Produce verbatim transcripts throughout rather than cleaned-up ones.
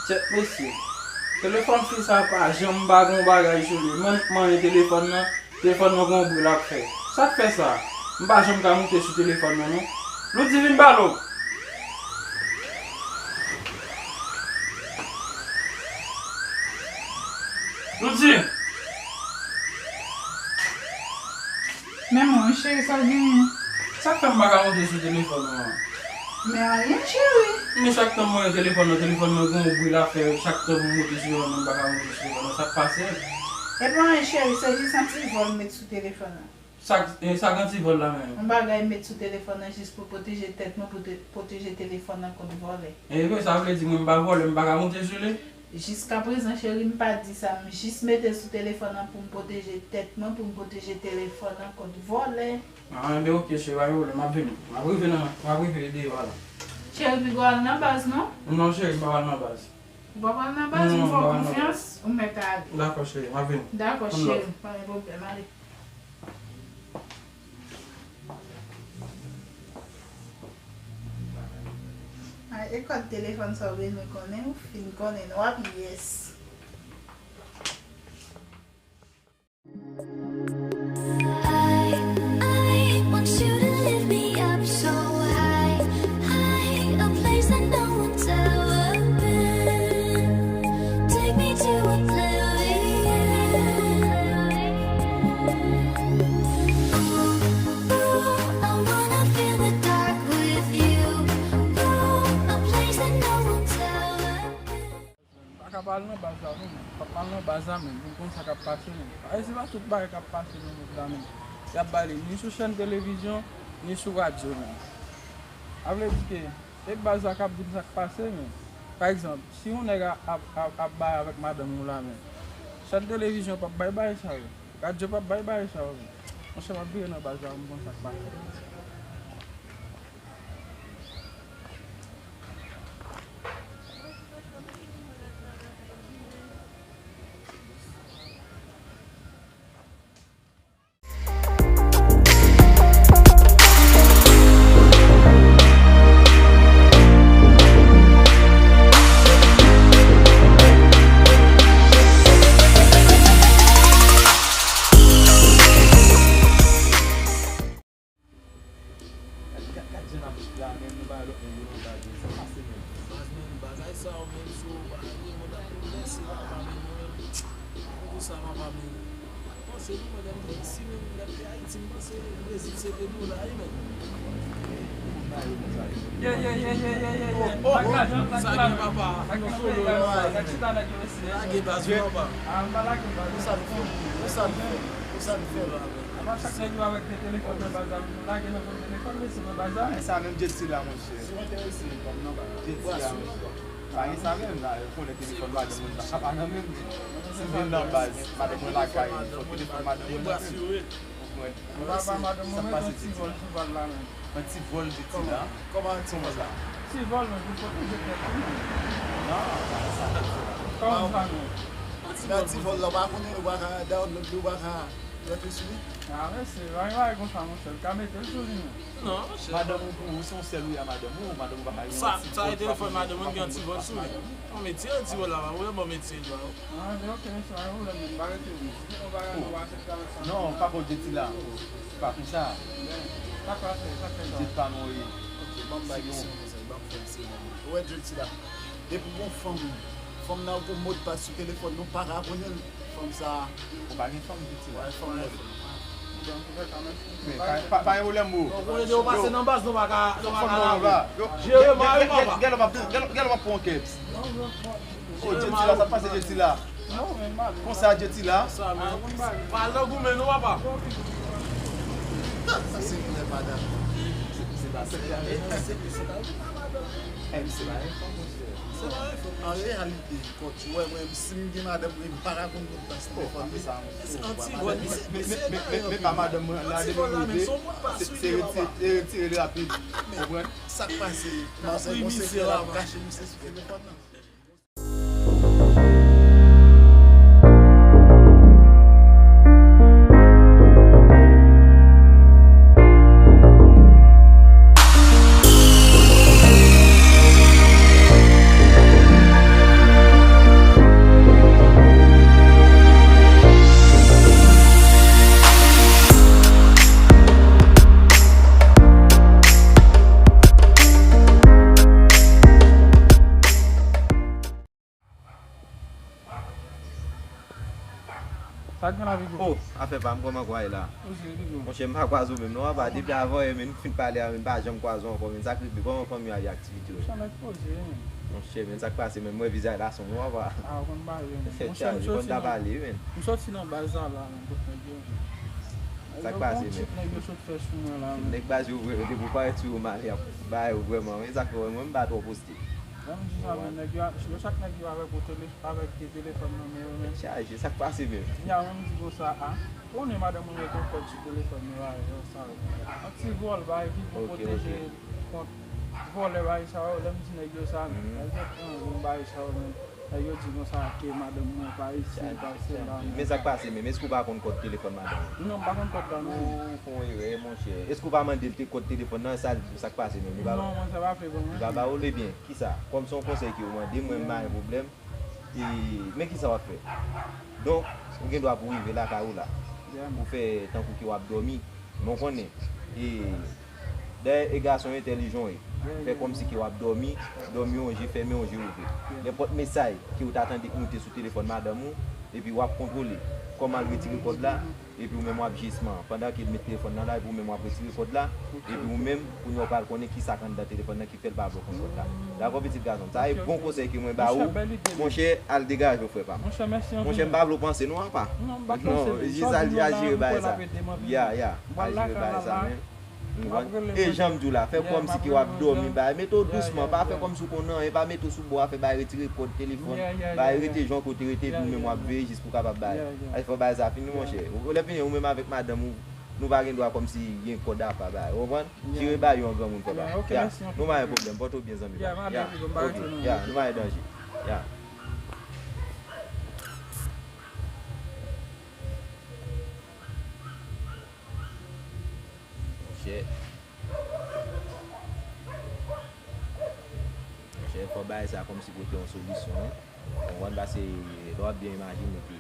Kèt mesye. Telefòn fi sa pa janm pa gen yon bagay sou li. Mwen m manyen telefòn nan, telefòn nan gen yon bri l ap fè. Sa k fè sa? M pa janm ka moute sou telefòn nan non. Loudivine, balo. Loudivine. Men mwen, cheri, sa w genyen? Sa k fè m pa ka moute sou telefòn nan an? Men anyen, cheri. Men chak tan mwen gen telefòn nan, telefòn nan gen yon bri l ap fè, chak tan pou m moute sou telefòn nan, m pa ka moute sou telefòn nan, sa k pase? E pa anyen, cheri, se jis yon ti vòl m met sou telefòn nan. Sa, eh, sa gen ti vòl la menm? Yon bagay m met sou telefòn nan jis pou pwoteje tèt mwen, pou te, pwoteje telefòn nan kont vòlè. E vre, sa vle di mwen m pa vòlè, m pa ka moute sou li? Jiskaprezan, cheri, m pa di sa. M jis mete l sou telefòn nan pou m pwoteje tèt mwen, pou m pwoteje telefòn nan kont vòlè. Ah, enben, oke, cheri, pa gen pwoblèm, m ap vini. M ap rive nan, m ap rive deyò a la. Cheri, piga w al nan baz, non? Non, cheri, m p ap al nan baz. Ou p ap al nan baz? Non, m fè w konfyans, ou mèt ale. Dakò, cheri, m ap vini. Dakò, cheri, pa gen pwoblèm, ale. Ay, e kòd telefòn sa w bezwen konnen, ou fin konnen, w ap yes. I, I want you to lift me up so high, high, a place that no one's ever been. Take me to oblivion. Ooh, ooh, I wanna feel the dark with you. Ooh, a place that no one's ever been. M pa ka pa al nan baz la non, m p ap al nan baz la menm, pou m konn sa k ap pase menm. Paske se pa tout bagay k ap pase nan mond la menm y ap bay li, ni sou chèn televizyon, ni sou radyo menm. Sa vle di ke e baz la k ap di m sa k pase menm. Pa egzanp, si yon nèg ap, ap, ap, ap bay avèk madanm ou la menm, chèn televizyon p ap bay bagay sa yo, radyo p ap bay bagay sa yo menm. Monchè, m ap vire nan baz la pou m konn sa k pase. Gad, gad jan n ap la menm, nou bay lòt moun yo nan baz, men sa pase menm. Baz, men bagay sa yo menm, si w pa gen moun ap lèse papa, men nou menm, pou sa papa, men panse nou, mwen, lè m te isi menm, lè m te Ayiti, m panse Brezil se te dola wi, men. Ye, ye, ye, ye, ye, ye, ye. Oh, oh, sa gen papa. Lage baz wi, papa. Pou sa n fè, pou sa n fè, pou sa n fè la, men. Apa chak nèg yo avèk de telefòn nan baz la, nou lage nan fon telefòn, mesye, nan baz la. Men sa menm Jetty la, monchè. Jetty la, monchè. Pa gen sa menm la, yo konnen telefòn madanm mwen pa ka pa nan menm li. Si m vin nan baz, madanm mwen lakay, fò telefòn madanm mwen nan menm. Ou konprann? Papa madanm mwen mete yon ti vòl sou bal la menm. Yon ti vòl Jetty la? Kòman yon ti vòl la? Ti vòl, men pou pwoteje tèt li menm. Non, pa sa. Kòman sa non? Nan ti vòl la, w pa konnen, ou pa ka download li, ou pa ka rete sou li? Ah, mesye, pa gen bagay konsa, monchè. L ka mete l sou li menm. Non, monchè. Madanm ou pou ou, se yon sèl ou ye a madanm ou, madanm ou pa ka gen yon ti vòl. Sa, sa e telefòn madanm mwen gen yon ti vòl sou li. Bon, mete yon ti vòl la, pa pwoblèm, bon, mete l ba ou. Ah, men oke, mesye, pa gen pwoblèm, men pa rete vre. Si nou pa rete, w pa aksepte avèk sa. Non, pa pòt Jetty la. Pa konsa. Men, sa k pase, sa k fè sa? Jet pa mwen ye. Oke, ban m bay misye yon konsèy, ban m fè misye yon konsèy. Ou wè Jetty la? Depi w gon fanm, fanm nan gon modpas sou telefòn, nou pa ka konnen l. Fanm sa. Ou pa gen fanm Jetty la? Wè, fanm mwen. Men, pa, pa, pa gen pwoblèm, bro. Donk, ou ede w pase nan baz, nou pa ka, nou pa ka lave. Jere mari w, papa. Gèlè p ap, gèlè, gèlè p ap pran yon kèps. Oh, Jetty la, sa k pase Jetty la? Konsa Jetty la? Sa, men. Pa al nan goumen, non, papa. Sa se koulè madanm. Se, se pa sèl la, men. Se, se pa madanm. Eh, se pa enfant, monchè. Se pa enfant. An reyalite, Kòti, wè, mwen, si m gen madanm mwen, m pa ka konn modpas telefòn li. Se yon ti vòl, li se, li se dayè. Men pa madanm mwen la, depi m rive, se, se retire, se retire li rapid. Konprann? Sa k pase? Manzè gon sekrè l ap kache misye sou telefòn nan. Oh, afè pa m, kòman kwa ye la? Monchè, m pa kwaze w menm non, apa depi avan yè, men, m fin pale a, men, m pa janm kwaze w ankò, men, sa k rive, kòman fanmi a ye, aktivite yo? Monchè, nèg poze, men. Monchè, men, sa k pase, men, m wè vizaj la sonm non, apa. Ah, ou konn pale, men. Monchè, m soti nan, m soti nan baz la, la, men, kot nèg yo, men. Sa k pase, men? Nèg yo sot fè sou mwen la, men. Nèg baz yo vre, depi w parèt sou yo, m ale ap bay yo vrèman, men, sa k fè, mwen, m pa twò poste. Lè m di sa, men, nèg yo, yo chak nèg yo avèk yo tele-, avèk telefòn nan men yo, men. Chaje, sa k pase menm? Ya, mwen m di konsa, a, konnen madanm mwen mete yon kòd sou telefòn nan la, yo sa yo. Yon ti vòl, bagay ki pou pwoteje kont vòlè, bagay sa yo, lè m di nèg yo sa, nèg yo pran yon bagay sa yo, men nèg yo di konsa ke madanm mwen pa isi, pa sela, men. Men sa k pase menm? Èske w pa konn kòd telefòn madanm ou? Non, m pa konn kòd la, non. Ou fè yon erè, monchè. Èske w pa mande l te kòd telefòn nan? Sa, sa k pase menm? Li pa, non, monchè, pa fè bon, li pa ba ou l, ebyen. Kisa? Kòm se yon konsèy ke w mande, mwen m pa gen pwoblèm. E, men kisa w ap fè? Donk, ou gen dwa pou w rive lakay ou la. Ou fè tankou ke w ap dòmi. Men w konnen, e, dayè, e gason entèlijan w ye. Fè kòmsi ke w ap dòmi, dòmi yon je fèmen, yon je ouve. Nenpòt mesaj ke w ta tande k moute sou telefòn madanm ou, epi w ap kontwole kòman l retire kòd la, epi ou menm w ap jisman, pandan ke l met telefòn nan la, epi ou menm w ap retire kòd la, epi ou menm, kounye a w pral konnen kisa k anndan telefòn nan ki fè l pa vle w konn kòd la. Dakò, pitit gason m? Sa e bon konsèy ke mwen ba ou, monchè, al degaje w, frè pa m. Monchè, mèsi anpil. Monchè, m pa vle w panse non, apa. Non, m pa panse, non, jis al, al jere bagay sa. Ya, ya, al jere bagay sa, men. Ou konprann? E jan m di w la, fè kòmsi ke w ap dòmi, bay, mete w dousman, pa fè kòmsi w konn anyen, pa mete w sou bò a fè bay, retire kòd telefòn, bay, rete jan ke w te rete, epi ou menm w ap veye jis pou w kapab bay. Ay, fò bagay sa fini, monchè. Ou, lè fini, ou menm avèk madanm ou, nou pa gen dwa kòmsi gen kòd apa bay. Ou konprann? Jere bagay yo an granmoun, frè pa m. Ya, nou pa gen pwoblèm, pòte w byen, zanmi pa m. Ya, ok, ya, nou pa gen danje. Ya. Monchè. Monchè, fò bagay sa kòmsi pote yon solisyon, wi. Ou konprann, paske lè w ap byen imajine ke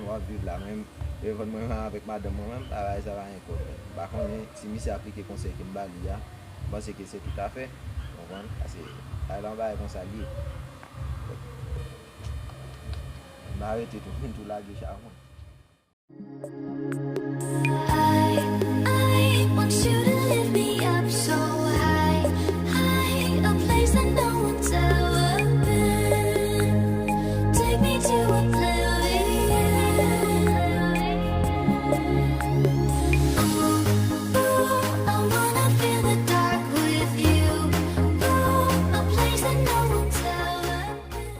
w ap viv la, mwen menm, telefòn mwen menm avèk madanm mwen menm, bagay sa pa gen kòd. M pa konnen si misye aplike konsèy ke m ba li a, m panse ke se tout afè. Ou konprann? Paske bagay la, yon bagay konsa l ye. M arete tou, m tou lage chavon. I, I want you to lift me up so high, high, a place that no one's ever been. Take me to oblivion. Ooh, ooh, I wanna feel the dark with you. Ooh, a place that no one's ever been.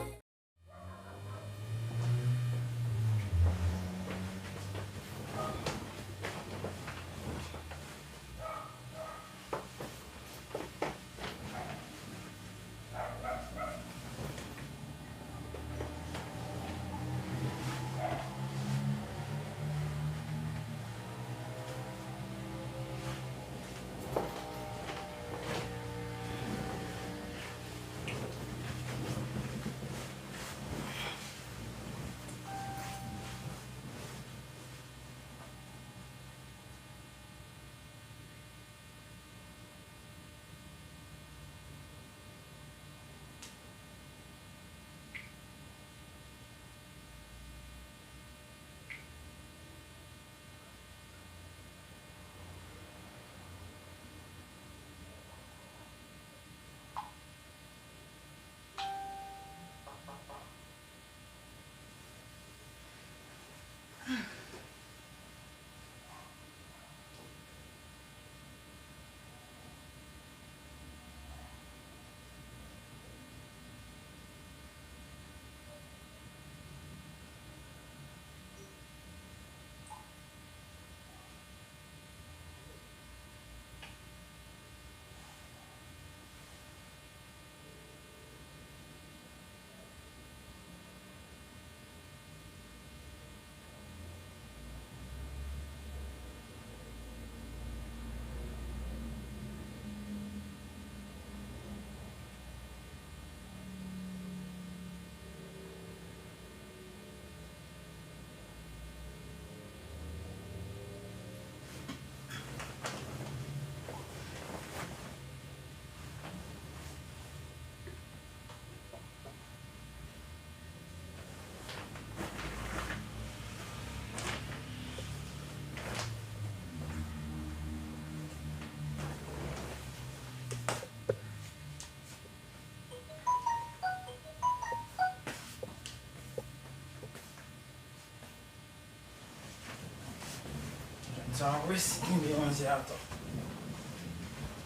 Sa ap resi kenbe manzè atò.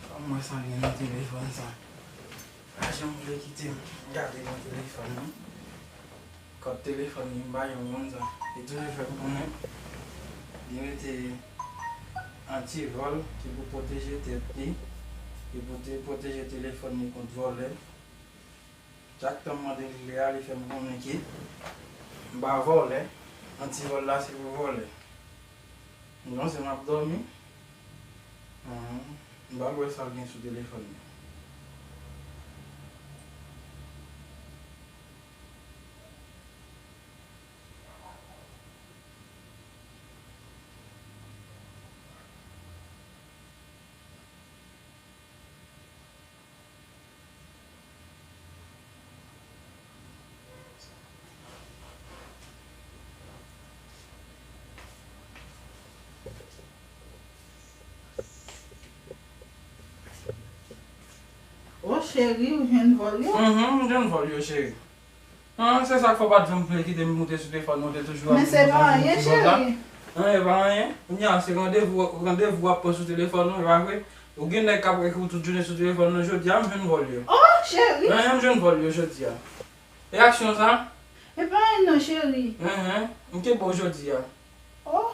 Fò m wè sa gen nan telefòn sa. Pa janm vle kite m gade nan telefòn nan. Kòd telefòn li, m pa janm konn sa. Li toujou fè m konnen li mete antivòl ki pou pwoteje tèt li, ki pou te pwoteje telefòn li kont vòlè. Chak tan m mande li lè a, li fè m konnen ke m pa vòlè, antivòl la se pou vòlè. M panse m ap dòmi. Ahn, m pral wè sa l gen sou telefòn li. O cheri, ou jwenn vòl yo? Mhm, m jwenn vòl yo, cheri. Ah, se sa k fè w pa t janm vle kite m moute sou telefòn nan, ou te toujou ap vin konsa sou ti vòl la. Men se pa anyen, cheri. Anyen pa anyen. Kounye a, se randevou, randevou w ap pran sou telefòn nan, e pa vre? Ou gen nèg k ap ekri w tout jounen sou telefòn nan, jodi a, m jwenn vòl yo. Oh, cheri! Anyen, m jwenn vòl yo jodi a. E aksyon sa? E pa anyen non, cheri. Enhen, m kenbe w jodi a. Oh,